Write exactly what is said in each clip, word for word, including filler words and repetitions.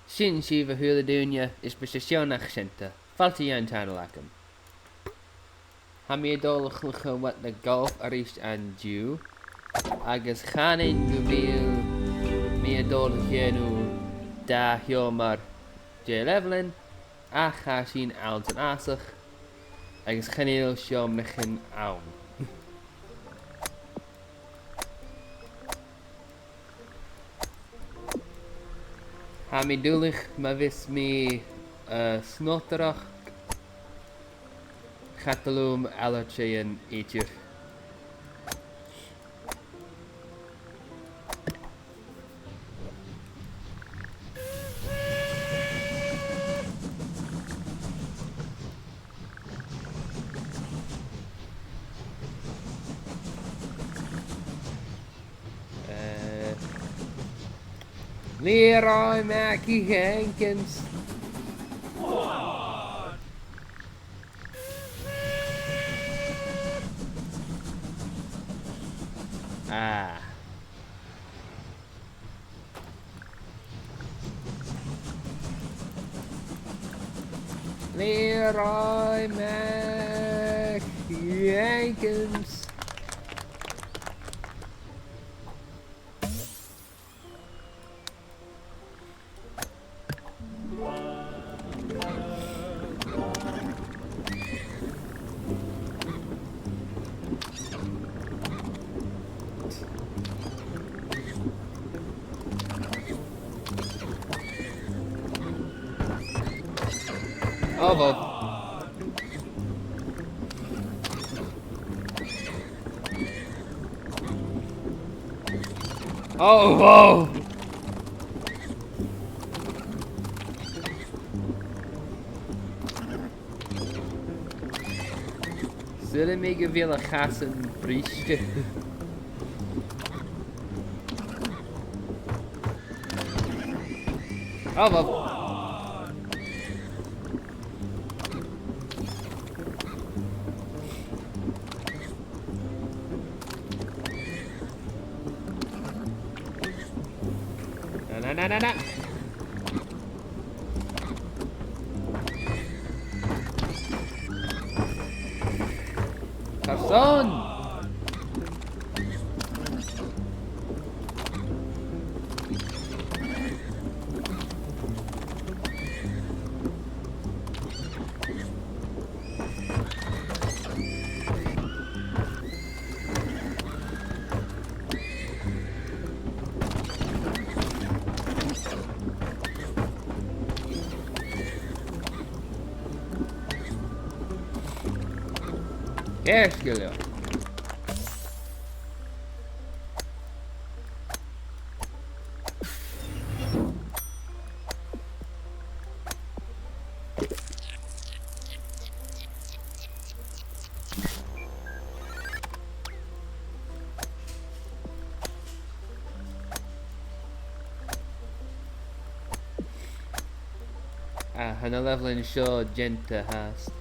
Sin sibh, a h-uile duine, is mise Seonaidh Seanta. Fàilte dhan channel agam. Tha mi a' dol a chluich What the Golf a-rithist an-diugh, agus chanainn gu bheil mi a' dol a dhèanamh dà sheòmar de leibheilean, ach tha sinn anns an fhàsach, agus chan eil seòmraichean ann. Tha mi duilich ma bhios mi, eh, snotaireachd. Cha toil leam ailtirean idir. Eh, Leroy Mac Jenkins. Ah. Leroy Mac Jenkins. Oh, well. Oh, wow! Saoilidh mi gu bheil a chasan briste. Oh, well. Na, na, na, na, na. Carson! Ceart gu leòr. Ah, tha na leibheilean seo dèanta fhathast.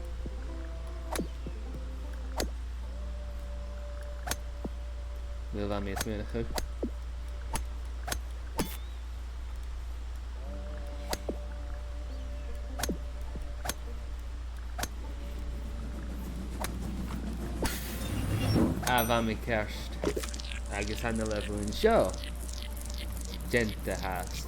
Uill, bha mi a' smaoineachadh. Ah, bha mi ceart. Agus tha na leibheilean seo dèanta fhathast.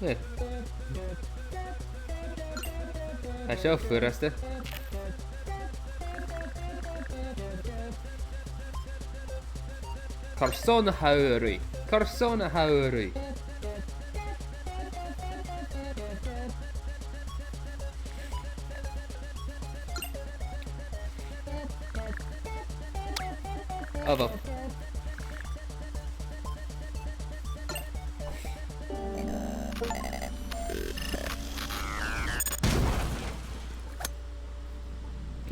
Eh. Tha seo furasta. Carson a tha thu a' ruith? Carson a tha thu a' ruith? Oh, well.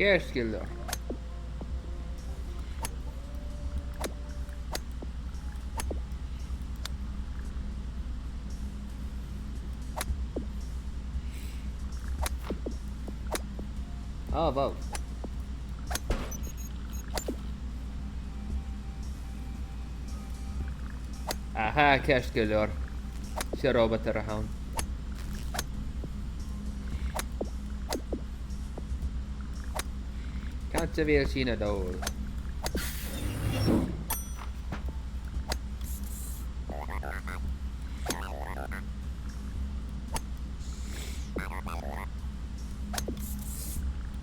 Ceart gu leòr. Ò, wow. Aha, ceart gu leòr. 'S e robot a th' ann. Càit a bheil sinn a' dol?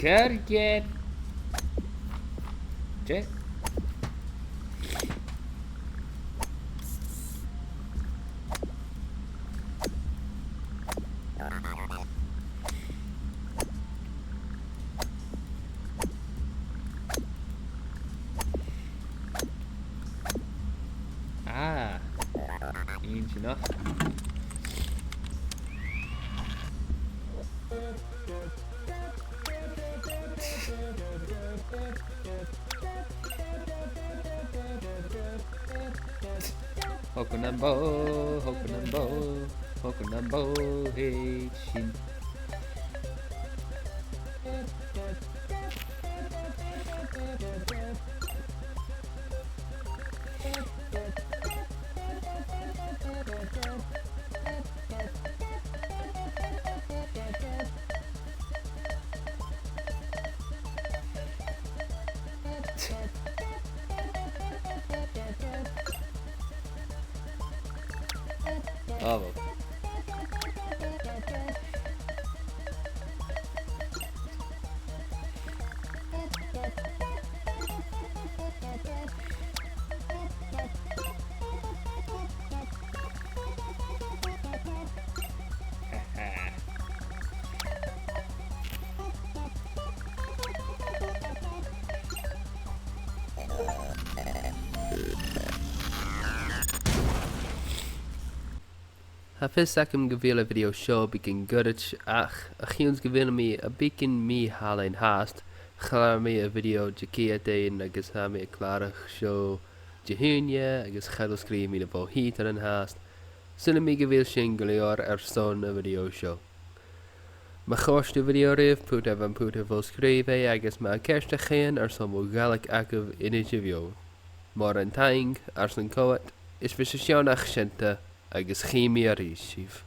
Ceart gu leòr. Dè? Ah, easy enough. Hokun an bo, hokun an bo, hokun an bo, hey, sin. Ah, well. Tha fios agam gu bheil a' video seo beagan goirid, ach a chionn 's gu bheil mi a' beagan mì-thàlaidh fhathast, chlàr mi a' video Diciadain agus tha mi a' clàradh seo Dihaoine agus cha do sgrìobh mi na bho-thiotalan fhathast. Saoilidh mi gu bheil sin gu leòr airson a' video seo. Ma chòrd a' video ribh, putaibh am puta bho-sgrìobhaidh agus ma tha ceist agaibh airson mo Ghàidhlig agaibh, innsibh dhomh. Mòran taing airson coimhead, is bithibh sìos an sin, agus chì mi a-rithist sibh.